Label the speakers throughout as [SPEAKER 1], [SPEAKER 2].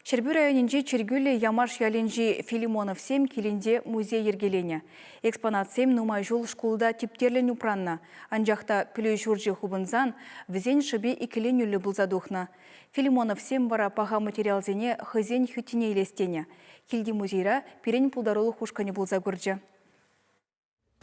[SPEAKER 1] Ҫӗрпӳ районӗнчи Чиркӳллӗ Ямаш ялӗнчи Филимоновсем килӗнче музей йӗркеленӗ. Экспонатсем нумай ҫул шкулта типтерлӗн упраннӑ. Анчах та пӗлӳ ҫурчӗ хупӑнсан вӗсен шӑпи иккӗленӳллӗ пулса тухнӑ. Филимоновсем вара паха материалсене хӑйсен хӳттине илес тенӗ. Килти музейра пирӗн пултарулӑх ушкӑнӗ пулса курчӗ.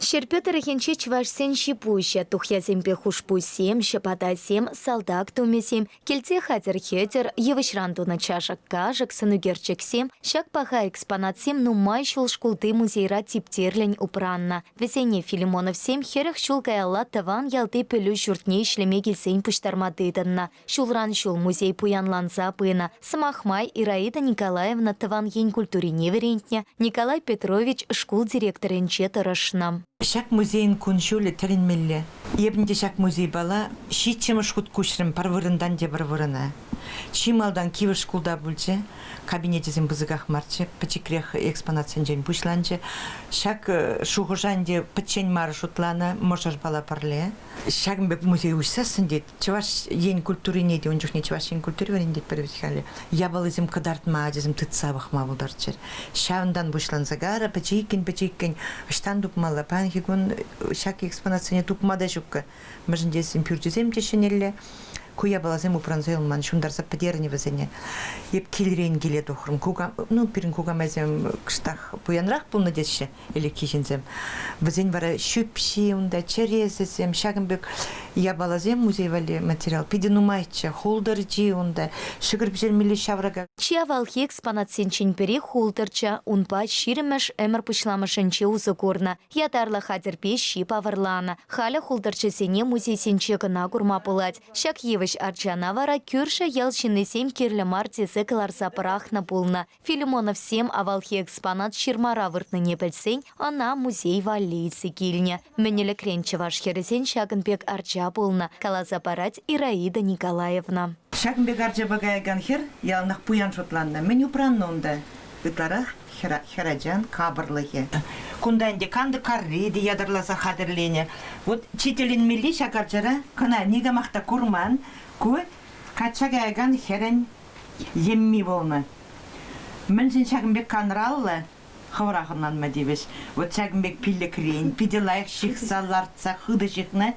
[SPEAKER 2] Ҫӗрпӳ тӑрӑхӗнчи чӑвашсен ҫи-пуҫӗ, тухьясемпе хушпусем, ҫӑпатасем, салтак тумӗсем, килте хатӗр-хӗтӗр, йывӑҫран тунӑ чашӑк-кашӑк, сӑнӳкерчӗксем ҫак паха экспонатсем нумай ҫул шкулти музейра типтерлӗн упраннӑ. Вӗсене Филимоновсем 40 ҫул каялла тӑван ялти пӗлӳ ҫуртне ӗҫлеме килсен пуҫтарма тытӑннӑ. Ҫулран-ҫул музей пуянланса пынӑ. Сӑмах май, Ираида Николаевна тӑван ен культурине вӗрентнӗ, Николай Петрович шкул директорӗнче тӑрӑшнӑ.
[SPEAKER 3] Ҫак музейӑн кун-ҫулӗ тӗлӗнмелле. Эпӗ те ҫак музейпала ҫиччӗмӗш хут куҫрӑм пӗр вырӑнтан тепӗр вырӑна. Чи малтан кивӗ шкулта пулчӗ. Кабинечӗсем пысӑках марччӗ, пӗчӗкрех экспонатсенчен пуҫланчӗ. Ҫак шухӑша ӗнтӗ пӗччен мар шутланӑ, мӑшӑрпала пӗрле. Ҫакӑн пек музей уҫсассӑн тет, Чӑваш Ен культурине те ун чухне Чӑваш Ен культури вӗрентетпӗр вӗт халӗ. Япалисем кӑтартма, ачасем тытса пӑхма пултарччӑр. Ҫавӑнтан пуҫланса кайрӗ, пӗчӗккӗн-пӗчӗккӗн ӑҫтан тупмалла? Паянхи кун ҫак экспонатсене тупма та ҫуккӑ. Мӗншӗн тесен пӳрчӗсем те ҫӗнӗлле. Ку япаласем упранса юлман, ҫунтарса пӗтернӗ вӗсене. Эп килрен киле тухрӑм. Кукам, ну, пирӗн кукамайсем кӑштах пуянрах пулнӑ теҫҫӗ ӗлӗкхи ҫынсем. Вӗсен вара ҫӳпҫи унта, чӗресӗсем, ҫакӑн пек япаласем музей валли материал питӗ нумайччӗ. Хултӑрчи унта, ҫӑкӑр пӗҫермелли ҫаврака.
[SPEAKER 2] Чи авалхи экспонатсенчен пӗри хултӑрчӑ. Унпа ҫирӗммӗш ӗмӗр пуҫламӑшӗнче усӑ курнӑ. Ятарлӑ хатӗрпе ҫип авӑрланӑ. Халӗ хултӑрчӑсене музейсенче кӑна курма пулать. Ҫак йывӑҫ арчана вара кӳршӗ ял ҫыннисем кирлӗ мар тесе кӑларса пӑрахнӑ пулнӑ. Филимоновсем авалхи экспонат ҫырмара выртнине пӗлсен ӑна музей валли илсе килнӗ. Мӗн ӗлӗкрен чӑваш хӗрӗсен ҫакӑн пек арча пулнӑ, каласа парать Ираида Николаевна.
[SPEAKER 3] Ҫакӑн пек арчапа каякан хӗр яланах пуян шутланнӑ. Мӗн упраннӑ унта? Ытларах хӗрачан капӑрлӑхӗ. Кунта ӗнтӗ кантӑк карри те ятарласа хатӗрленӗ. Вот чи тӗлӗнмелли ҫак арчара кӑна никамах та курман. Ку качча каякан хӗрӗн йӗмми пулнӑ. Мӗншӗн ҫакӑн пек канраллӑ? Хӑвӑрах ӑнланма тивӗҫ. Вот ҫакӑн пек пиллӗкрен питӗ лайӑх ҫыхса лартса хытӑ ҫыхнӑ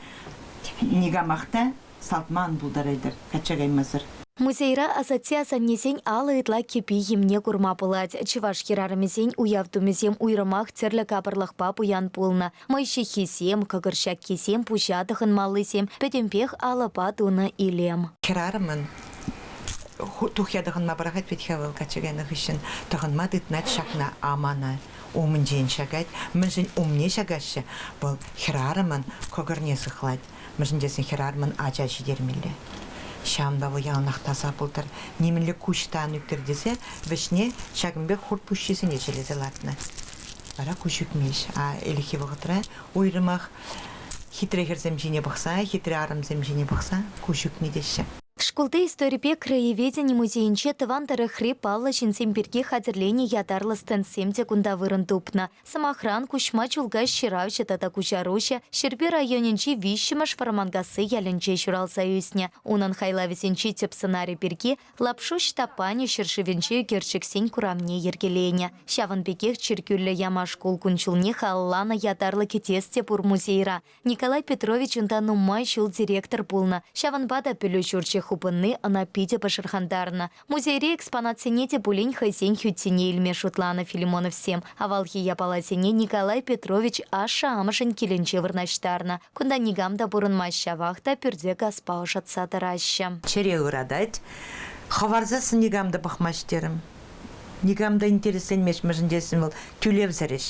[SPEAKER 3] никамах та салтма ан пултарайтӑр качча каймасӑр.
[SPEAKER 2] Музейра асатте-асаннесен алӑ ытла кӗпи-йӗмне курма пулать. Чӑваш хӗрарӑмӗсен уяв тумӗсем уйрӑмах тӗрлӗ капӑрлӑхпа пуян пулнӑ. Мӑй ҫыххисем, кӑкӑр ҫаккисем, пуҫа тӑхӑнмаллисем пӗтӗмпех алӑпа тунӑ илем.
[SPEAKER 3] Хӗрарӑмӑн тухья тӑхӑнма пӑрахать вӗт-ха вӑл качча кайнӑ хыҫҫӑн. Тӑхӑнма тытӑнать ҫакна амана умӗнчен ҫакать. Мӗншӗн умне ҫакаҫҫӗ? Вӑл хӗрарӑмӑн кӑкӑрне сыхлать. Мӗншӗн тесен хӗрарӑмӑн ача ҫитермелле. Ҫавӑнпа вӑл яланах таса пултӑр, нимӗнле куҫ та ан ӳктӗр тесе вӗҫне ҫакӑн пек хурт пуҫҫисене ҫӗлесе лартнӑ. Вара куҫ ӳкмест. А ӗлӗкхи вӑхӑтра уйрӑмах хитре хӗрсем ҫине пӑхса, хитре арӑмсем ҫине пӑхса куҫ ӳкнӗ теҫҫӗ.
[SPEAKER 2] Шкулти историпе краеведени музейӗнче тӑван тӑрӑхри паллӑ ҫынсем пирки хатӗрленӗ ятарлӑ стендсем те кунта вырӑн тупнӑ. Сӑмахран, Куҫма Чулкаҫ ҫыравҫӑ тата куҫаруҫӑ Ҫӗрпӳ районӗнчи виҫҫӗмӗш Вӑрманкасси ялӗнче ҫуралса ӳснӗ. Унӑн хайлавӗсенчи тӗп сӑнарӗ пирки Лапшу Ҫтаппанӗ ҫӗршывӗнче ӳкерчӗксен куравне йӗркеленӗ. Ҫавӑн пекех чиркӳллӗ Ямаш шкул кун-ҫулне халалланӑ ятарлӑ кӗтес те пур музейра. Николай Петрович унта нумай ҫул директор пулнӑ. Ҫавӑнпа та пӗлӳ ҫурчӗ хупӑнни ӑна питӗ пӑшӑрхантарнӑ. Музейри экспонатсене те пулин хӑйсен хӳттине илме шутланӑ Филимоновсем. Авалхи япаласене Николай Петрович ашшӗ-амӑшӗн килӗнче вырнаҫтарнӑ. Кунта никам та пурӑнмасть, ҫавах та пӳрте газпа ӑшӑтса тӑраҫҫӗ.
[SPEAKER 3] Чӗре ыратать. Хӑварсассӑн никам та пӑхмасть терӗм. Никам та интересленмест, мӗншӗн тесен вӑл тӳлевсӗр ӗҫ.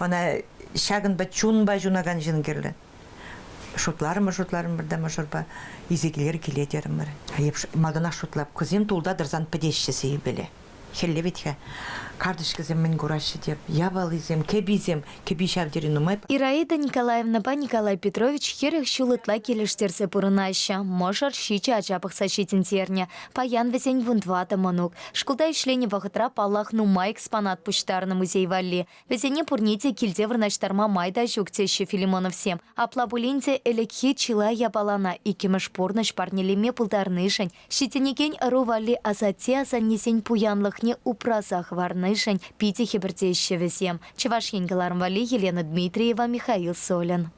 [SPEAKER 3] Ӑна ҫакӑнпа чунпа ҫунакан ҫын кирлӗ. Шутларӑмӑр-шутларӑмӑр та мӑшӑрпа илсе килер киле терӗмӗр. Эп малтанах шутлап, кусем тулта тӑрсан пӗтеҫҫӗ сивӗпеле. Хӗлле вӗт-ха. Карточкӑсем мӗн кураҫҫӗ те, япалисем, кӗписем, кӗпи ҫав тери нумай.
[SPEAKER 2] Ираида Николаевнӑпа Николай Петрович 40 ҫул ытла килӗштерсе пурӑнаҫҫӗ. Мӑшӑр ҫичӗ ача пӑхса ҫитӗнтернӗ. Паян вӗсен вунтӑватӑ мӑнук. Шкулта ӗҫленӗ вӑхӑтра, паллах, нумай экспонат пуҫтарнӑ музей валли. Вӗсене пурне те килте вырнаҫтарма май та ҫук теҫҫӗ Филимоновсем. Апла пулин те ӗлӗкхи чылай япалана иккӗмӗш пурнӑҫ парнелеме пултарнишӗн, ҫитӗнекен ӑру валли асатте-асаннесен пуянлӑхне упраса хӑварнишӗн питӗ хӗпӗртеҫҫӗ вӗсем. Чӑваш Ен кӑларӑм валли Елена Дмитриева, Михаил Солин.